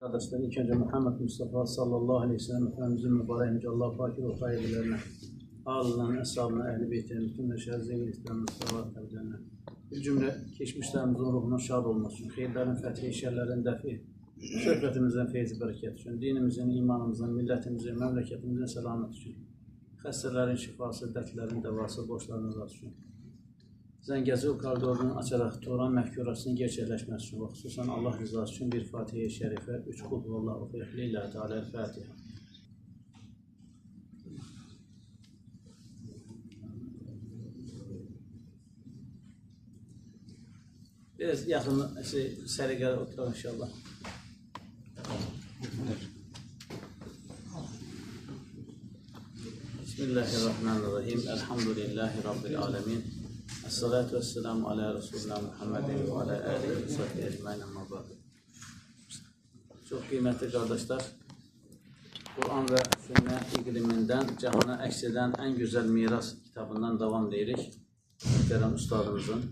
Qardaşlar, ilk öncə Muhammed Mustafa sallallahu aleyhi ve sellem Efendimizin mübarək yüce Allah pak ruh tayyibələrinə, alından, əshabına, əhl-i beytinə, bütün məşəhər zengin ihtiramına, salavat təbcəninə, bir cümlə keçmişlərimizin ruhuna şad olması üçün, xeyirlərin fəthi, şərlərin dəfi, söhbətimizin feyzi bərəkət üçün, dinimizin, imanımızın, millətimizin, məmləkətimizin səlaməti üçün, xəstələrin şifası, dərdlərin dəvası, borcların azası üçün, Zəngəzur koridorunu açaraq Turan məfkurasının gerçəkləşməsi üçün və xüsusən Allah rızası üçün bir Fatihə-i Şərifə, üç qul Allah oxuyaq. Lillahi Teala'l-Fatiha. Biraz yaxın, səliqəli oturaq inşallah. Bismillahirrahmanirrahim. Elhamdülillahi Rabbil alemin. Esselatu vesselamu ala Resulina Muhammedin ve ala alihi ve sahbihi ecmaîn, amma ba'd. Çox qiymətli qardaşlar, Quran və Sünnət iqlimindən cahana əks edən ən gözəl miras kitabından davam edirik. Möhtərəm ustadımızın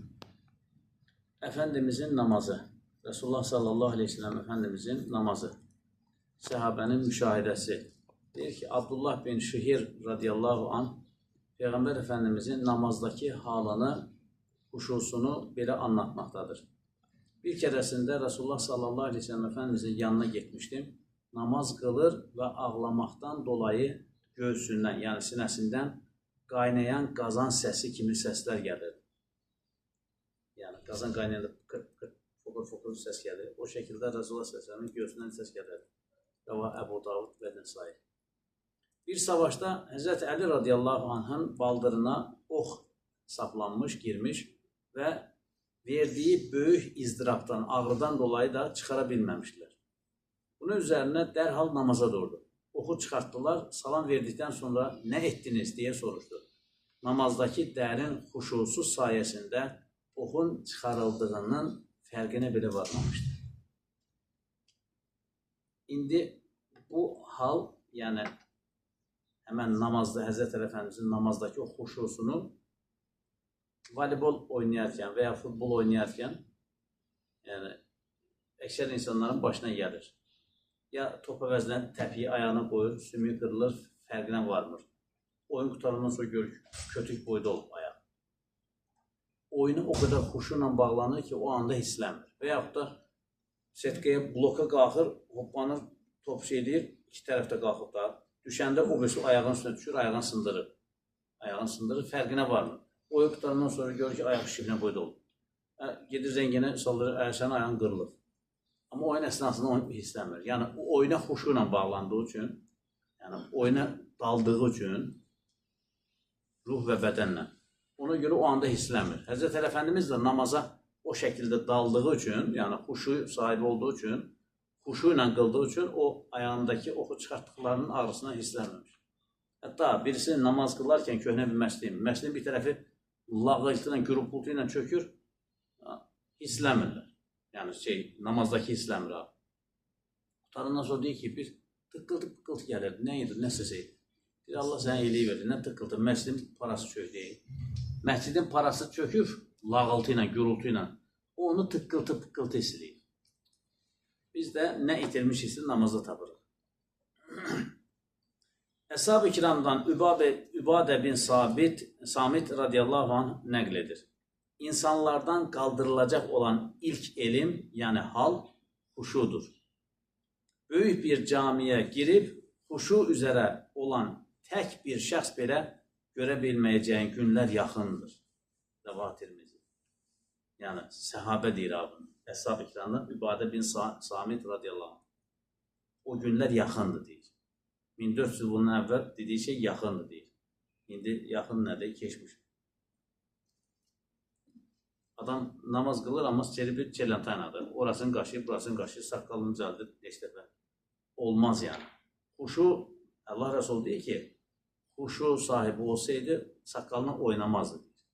Efendimizin namazı, Resulullah sallallahu aleyhi ve sellem Efendimizin namazı, səhabənin müşahidəsi. Deyir ki, Abdullah bin Şihir radiyallahu anh Peyğəmbər Efendimizin namazdakı halını, xuşusunu belə anlatmaqdadır. Bir kərəsində Resulullah sallallahu aleyhi ve sellem Efendimizin yanına getmişdim. Namaz qılır və ağlamaqdan dolayı göğsündən, yəni sinəsindən qaynayan qazan səsi kimi səslər gəlirdi. Yəni qazan qaynayanda qırt qırt, fokur fokur səs gəlir. O şəkildə Resulullah sallallahu aleyhi ve sellem'in göğsündən səs gəlirdi. Rəva Əbu Davud və Nəsai. Bir savaşda Həzrət Əli radiyallahu anhın baldırına ox saplanmış, girmiş və verdiyi böyük izdırabdan, ağrıdan dolayı da çıxara bilməmişdilər. Bunun üzərinə dərhal namaza durdu. Oxu çıxartdılar, salam verdikdən sonra nə etdiniz deyə soruşdu. Namazdakı dərin xuşusu sayəsində oxun çıxarıldığının fərqinə belə varmamışdı. İndi bu hal, yəni həmən namazda Həzrət Əli Efendimizin namazdakı o xuşusunu voleybol oynayarkən və ya futbol oynayarkən, yəni əksər insanların başına gəlir. Ya top əvəzinə təpiyi ayağına qoyur, sümüyü qırılır, fərqinə varmır. Oyun qurtarandan sonra görür, kötük boyda olub ayaq. Oyunu o qədər xuşuyla bağlanır ki, o anda hisslənmir. Və yaxud da setkaya, bloka qalxır, hoppanır, top şey eləyir, iki tərəfdə qalxıb da. Düşəndə o birisi ayağının üstünə düşür, ayağını sındırır. Ayağını sındırır, fərqinə varmır. Oyun qurtarandan sonra görür ki, ayaq şibinə boyda olub. Gedir rənginə saldırır, sənin ayağın qırılır. Amma oyun əsnasında onu hisslənmir. Yəni, o oyuna xuşu ilə bağlandığı üçün, yəni oyuna daldığı üçün ruh və bədənlə. Ona görə o anda hisslənmir. Həzrət Əli Efendimiz də namaza o şəkildə daldığı üçün, yəni xuşu sahibi olduğu üçün, xuşu ilə qıldığı üçün o ayağındakı oxu çıxartdıqlarının ağrısına hisslənməmiş. Hətta birisi namaz qılarkən köhnə bir məscidin, məscidin bir tərəfi lağıltı ilə, gürultu ilə çökür, hisslənmirlər. Yəni namazdakı hisslənmir abi. Qurtarandan sonra deyir ki, bir tıqqıltı pıqqıltı gəlirdi, nə idi, nə səs idi. Deyir, Allah sənə iyiliyi verdi, nə tıqqıltı, məscidin parası çökdü. Məscidin parası çökür, lağıltı ilə, gürultu ilə. O onu tıqqıltı pıqqıltı hiss eləyir. Biz də nə itirmişiksə namazda tapırıq. Əshab-ı kiramdan Übadə bin Samit radiyallahu anh nəql edir. İnsanlardan qaldırılacaq olan ilk elm, yəni hal, xuşudur. Böyük bir camiyə girib, xuşu üzərə olan tək bir şəxs belə görə bilməyəcəyin günlər yaxındır. Rəva Tirmizi. Yəni, səhabə deyir abını. Əshab-ı kiramdan Übadə bin Samit radiyallahu anh. O günlər yaxındır deyir. 1400 il bundan əvvəl dediyi şey yaxındır deyir. İndi yaxın nədir? Keçmiş. Adam namaz qılır, amma çeri bir çelantaynadır. Orasını qaşıyır, burasını qaşıyır, saqqalını düzəldir neç dəfə. Olmaz yəni. Xuşu, Allah Resulü deyir ki, xuşu sahibi olsaydı saqqalına oynamazdı deyir.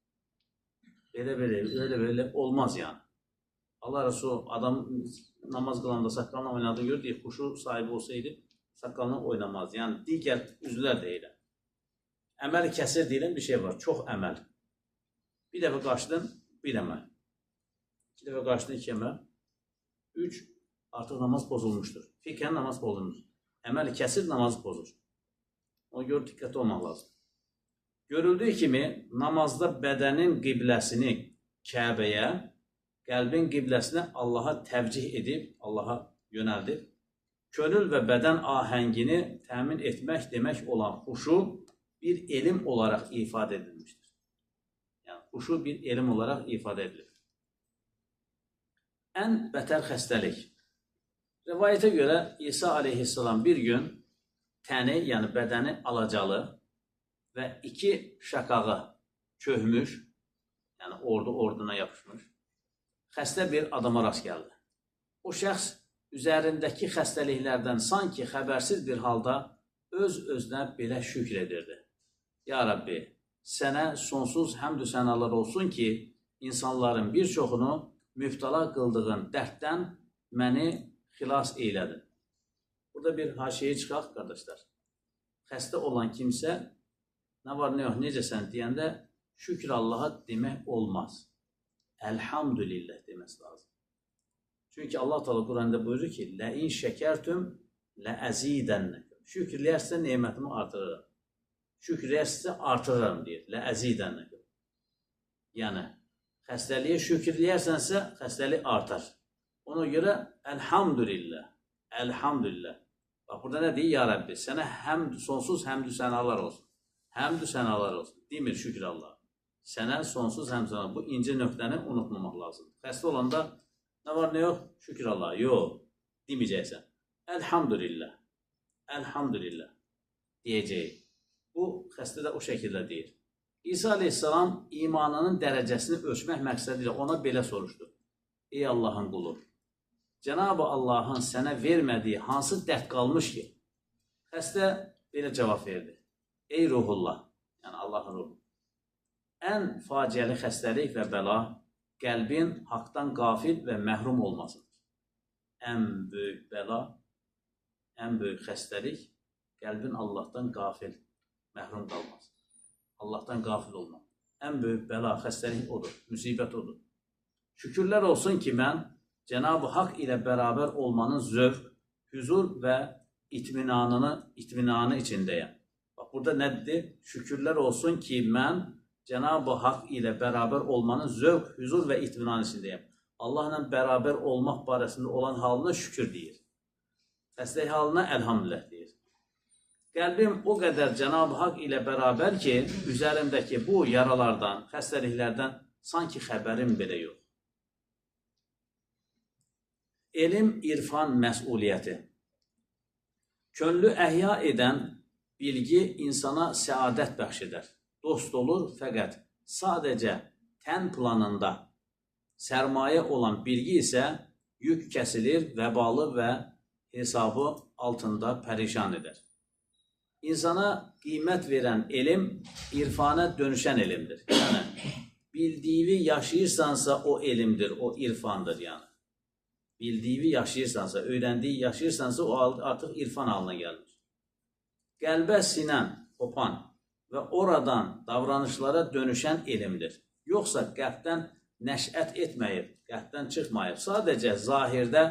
Belə belə, öyle belə olmaz yəni. Allah Resulü adam namaz qılanda saqqalına oynadığını görür, deyir, xuşu sahibi olsaydı saqqalına oynamazdı. Yəni digər üzvlər də elə. Əməl kəsir deyilən bir şey var, çox əməl. Bir dəfə qaçdın, bir əməl. İki dəfə qaçdın, iki əməl. Üç, Artıq namaz pozulmuşdur. Fiqhən namaz pozulmuşdur. Əməl kəsir, namazı pozur. Ona görə diqqətli olmaq lazım. Görüldüyü kimi, namazda bədənin qibləsini Kəbəyə, qəlbin qibləsini Allaha təvcih edib, Allaha yönəldib, könül və bədən ahəngini təmin etmək demək olan xuşu bir elm olaraq ifadə edilmişdir. Yəni, xuşu bir elm olaraq ifadə edilir. Ən bətər xəstəlik. Rivayətə görə İsa aleyhissalam bir gün təni, yəni bədəni alacalı və iki şaqağı çöhmüş, yəni ordu orduna yapışmış, xəstə bir adama rast gəldi. O şəxs üzərindəki xəstəliklərdən sanki xəbərsiz bir halda öz-özünə belə şükr edirdi. Ya Rabbi, sənə sonsuz həmdü sənalar olsun ki, insanların bir çoxunu müftala qıldığın dərddən məni xilas eylədin. Burada bir haşiyə çıxaq, qardaşlar. Xəstə olan kimsə, nə var, nə yox, necəsən deyəndə şükür Allaha demək olmaz. Elhamdülillah deməsi lazım. Çünki Allah Teala Quranda buyurur ki, Lə in şəkərtüm lə əzidənnəkum. Şükür eləyərsə nemətimi artırıram. Şükür eləyərsə artırıram deyir. Lə əzidənnəkum. Yəni, xəstəliyə şükür eləyərsənsə, xəstəlik artar. Ona görə elhamdülillah, elhamdülillah. Bax, burada nə deyir? Ya Rabbi, sənə həmd, sonsuz həmdü sənalar olsun. Həmdü sənalar olsun. Demir şükür Allah. Sənə sonsuz həmdü sənalar. Bu incə nöqtəni unutmamaq lazımdır. Xəstə olanda nə var, nə yox? Şükür Allah. Yox, deməyəcəksən. Elhamdülillah, elhamdülillah deyəcək. Bu, xəstə də o şəkildə deyir. İsa aleyhissalam imanının dərəcəsini ölçmək məqsədi ilə ona belə soruşdu. Ey Allahın qulu, Cənab-ı Allahın sənə vermədiyi hansı dərd qalmış ki? Xəstə belə cavab verdi. Ey ruhullah, yəni Allahın ruhu, ən faciəli xəstəlik və bəla qəlbin haqdan qafil və məhrum olmasıdır. Ən böyük bəla, ən böyük xəstəlik qəlbin Allahdan qafil, məhrum qalması. Allahdan qafil olmaq. Ən böyük bəla, xəstəlik odur, müsibət odur. Şükürlər olsun ki, mən Cənab-ı Haqq ilə bərabər olmanın zövq, hüzur və itminanı içindəyəm. Bax, burada nə dedi? Şükürlər olsun ki, mən Cənab-ı Haqq ilə bərabər olmanın zövq, hüzur və itminanı içindəyəm. Allahla bərabər olmaq barəsində olan halına şükür deyir. Xəstəlik halına əlhamdülillah deyir. Qəlbim o qədər Cənab-ı Haqq ilə bərabər ki, üzərimdəki bu yaralardan, xəstəliklərdən sanki xəbərim belə yox. Elm, irfan məsuliyyəti. Könlü əhya edən bilgi insana səadət bəxş edər. Dost olur, fəqət sadəcə tən planında sərmayə olan bilgi isə yük kəsilir, vəbalı və hesabı altında pərişan edər. İnsana qiymət verən elm, irfana dönüşən elmdir. Yəni, bildiyi yaşayırsansa o elmdir, o irfandır yəni. Bildiyi yaşayırsansa, öyrəndiyi yaşayırsansa o artıq irfan halına gəlmir. Qəlbə sinən, hopan və oradan davranışlara dönüşən elmdir. Yoxsa qəlbdən nəşət etməyib, qəlbdən çıxmayıb. Sadəcə zahirdə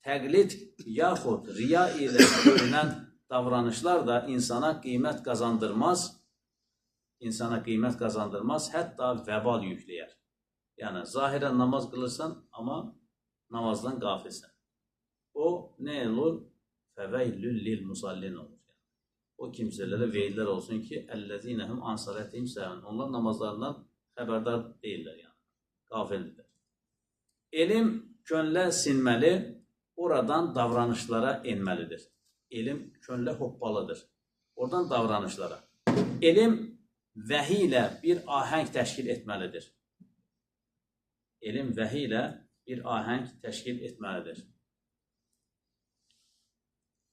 təqlid yaxud riya ilə görünən davranışlar da insana qiymət qazandırmaz, insana qiymət qazandırmaz, hətta vəbal yükləyər. Yəni, zahirən namaz qılırsan, amma namazdan qafilsən. O, nə olur? Fəveylül lil musallin olur. O kimsələrə veyillər olsun ki, əlləzinəhum an salatihim səhun. Onlar namazlarından xəbərdar deyirlər, yəni. Qafildirlər. Elm könlə sinməli, oradan davranışlara enməlidir. Elm könlə hoppalıdır. Oradan davranışlara. Elm vəhi ilə bir ahəng təşkil etməlidir. Elm vəhi ilə bir ahəng təşkil etməlidir.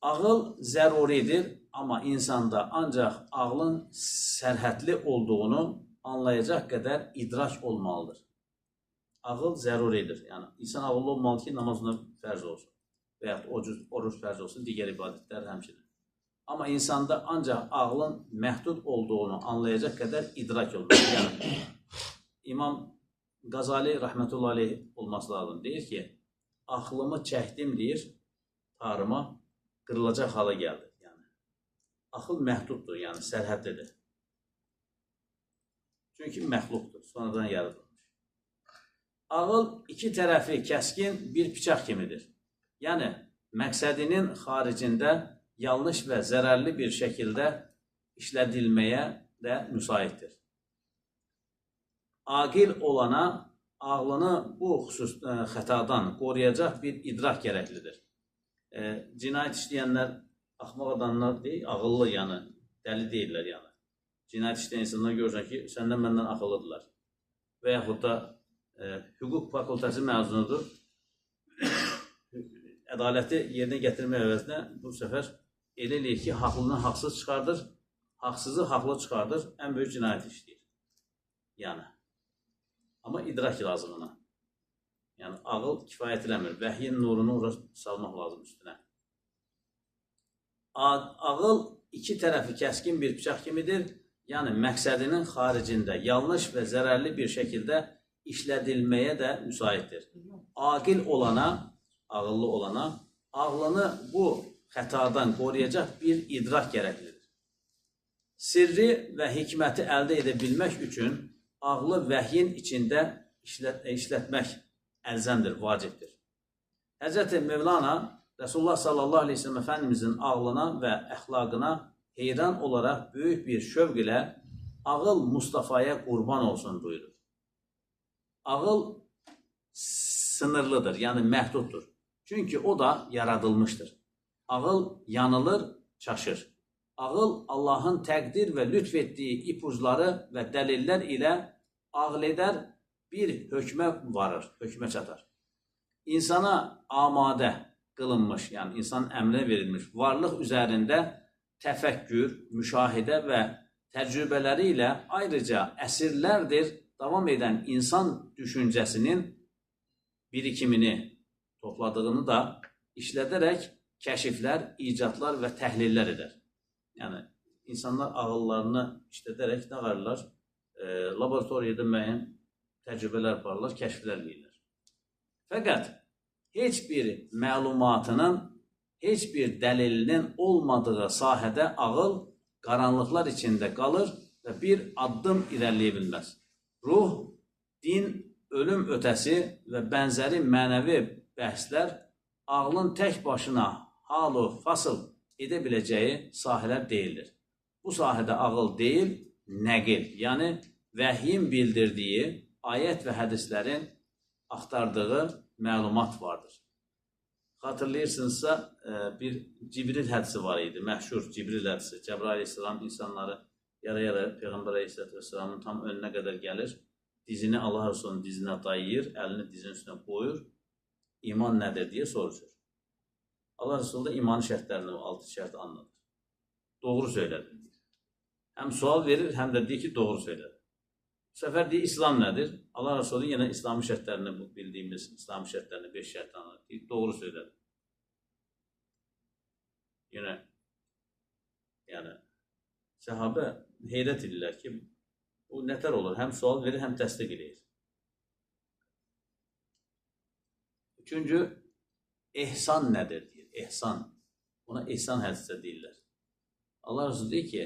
Ağıl zəruridir, amma insanda ancaq ağlın sərhədli olduğunu anlayacaq qədər idrak olmalıdır. Ağıl zəruridir. Yəni, insan ağıllı olmalı ki, namazına fərz olsun və yaxud oruc fərz olsun, digər ibadətlər həmçinin. Amma insanda ancaq ağlın məhdud olduğunu anlayacaq qədər idrak olmalıdır. Yəni, İmam Qazali rəhmətullahi aleyh olması lazım. Deyir ki, Ağlımı çəkdim, deyir, tarıma, qırılacaq hala gəldi. Yəni, ağıl məhduddur, yəni sərhədlidir. Çünki məxluqdur, sonradan yaradılmış. Ağıl iki tərəfi kəskin bir bıçaq kimidir. Yəni, məqsədinin xaricində yanlış və zərərli bir şəkildə işlədilməyə də müsaitdir. Aqil olana ağlını bu xüsus xətadan qoruyacaq bir idrak gərəklidir. Cinayət işləyənlər axmaq adamlar deyil, ağıllı, yəni dəli deyirlər yəni. Cinayət işləyən insanlar görürsən ki, səndən məndən ağıllıdırlar. Və yaxud da hüquq fakültəsi məzunudur. Ədaləti yerinə gətirmək əvəzinə bu səfər elə eləyir ki, haqlını haqsız çıxardır, haqsızı haqlı çıxardır, ən böyük cinayət işləyir. Yəni, amma idrak lazım ona. Yəni, ağıl kifayət eləmir. Vəhyin nurunu ora salmaq lazım üstünə. Ağıl iki tərəfi kəskin bir bıçaq kimidir. Yəni, məqsədinin xaricində yanlış və zərərli bir şəkildə işlədilməyə də müsaitdir. Aqil olana, ağıllı olana, ağlını bu xətadan qoruyacaq bir idrak gərəklidir. Sirri və hikməti əldə edə bilmək üçün ağlı vəhyin içində işlətmək əlzəmdir, vacibdir. Həzrəti Mevlana, Resulullah sallallahu aleyhi ve sellem Efendimizin ağlına və əxlaqına heyran olaraq böyük bir şövq ilə ağıl Mustafa'ya qurban olsun buyurur. Ağıl sınırlıdır, yəni məhduddur. Çünki o da yaradılmışdır. Ağıl yanılır, çaşır. Ağıl Allahın təqdir və lütf etdiyi ipucları və dəlillər ilə ağıl edər, bir hökmə varır, hökmə çatar. İnsana amadə qılınmış, yəni insanın əmrinə verilmiş varlıq üzərində təfəkkür, müşahidə və təcrübələri ilə ayrıca əsrlərdir davam edən insan düşüncəsinin birikimini topladığını da işlədərək kəşiflər, icadlar və təhlillər edər. Yəni, insanlar ağıllarını işlədərək nə qarırlar? Laboratoriyada müəyyən təcrübələr aparırlar, kəşflər eləyirlər. Fəqət heç bir məlumatının, heç bir dəlilinin olmadığı sahədə ağıl qaranlıqlar içində qalır və bir addım irəliləyə bilməz. Ruh, din, ölüm ötəsi və bənzəri mənəvi bəhslər ağlın tək başına halu fasıl edə biləcəyi sahələr deyildir. Bu sahədə ağıl deyil, nəqil, yəni vəhyin bildirdiyi ayət və hədislərin axtardığı məlumat vardır. Xatırlayırsınızsa, bir Cibril hədisi var idi, məşhur Cibril hədisi. Cəbrail əleyhissalam insanları yara-yara Peyğəmbər əleyhissalatu vesselamın tam önünə qədər gəlir, dizini Allah Resulünün dizinə dayayır, əlini dizinin üstünə qoyur, iman nədir deyə soruşur. Allah Resulü da imanın şərtlərini, o 6 şərti anlatır. Doğru söylədin deyir. Həm sual verir, həm də deyir ki, doğru söylədin. Bu səfər deyir, İslam nədir? Allah Resulü yenə İslamın şərtlərini, bu bildiyimiz İslamın şərtlərini, 5 şərti anlatır. Deyir, doğru söylədin. Yenə, yəni, səhabə heyrət edirlər ki, bu nətər olur? Həm sual verir, həm təsdiq edir. Üçüncü, ehsan nədir deyir. Ehsan. Ona ehsan hədisi deyirlər. Allah Resulü deyir ki,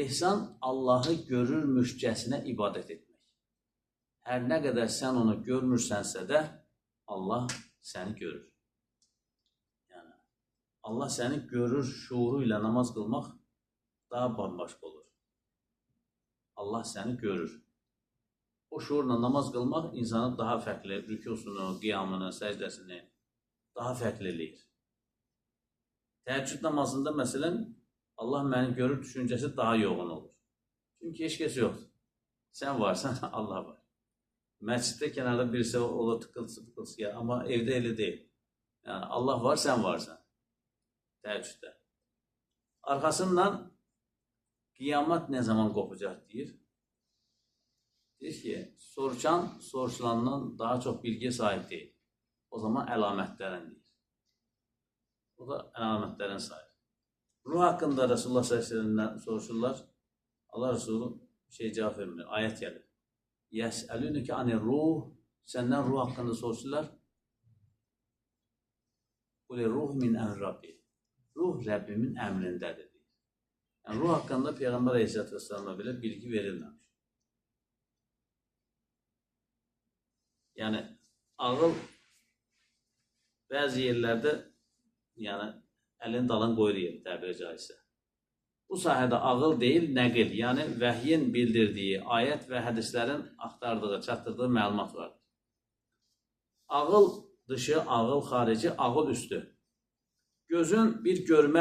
ehsan Allahı görürmüşcəsinə ibadət etmək. Hər nə qədər sən onu görmürsənsə də, Allah səni görür. Yəni, Allah səni görür şuuru ilə namaz qılmaq daha bambaşqa olur. Allah səni görür. O şuurla namaz qılmaq insanı daha fərqli, rükusunu, qiyamını, səcdəsini daha fərqli eləyir. Təhəccüd namazında məsələn, Allah məni görür düşüncəsi daha yoğun olur. Çünki heç kəs yoxdur. Sən varsan, Allah var. Məsciddə kənarda birisi olur, tıkıltısı, tıkıltısı gəlir. Amma evdə elə deyil. Yəni, Allah var, sən varsan. Təhəccüddə. Arxasından qiyamət nə zaman qopacaq deyir. Deyir ki, soruşan soruşulandan daha çox bilgiyə sahib deyil. O zaman əlamətlərin deyir. O da əlamətlərin sahib. Ruh haqqında Resulullah sallallahu əleyhi və səlləmdən soruşurlar. Allah Resulü bir şey cavab vermir. Ayət gəlir. Yəsəlünükə anir ruh. Səndən ruh haqqında soruşurlar. Qul ruh min əmri Rabbi. Ruh Rəbbimin əmrindədir. Yəni, ruh haqqında Peyğəmbər Aleyhisselatü Vesselam'a belə bilgi verilməmiş. Yəni, ağıl bəzi yerlərdə yəni, əlin dalın qoyur yer, təbiri caizsə. Bu sahədə ağıl deyil, nəqil, yəni vəhyin bildirdiyi ayət və hədislərin axtardığı, çatdırdığı məlumat vardır. Ağıl dışı, ağıl xarici, ağıl üstü. Gözün bir görmə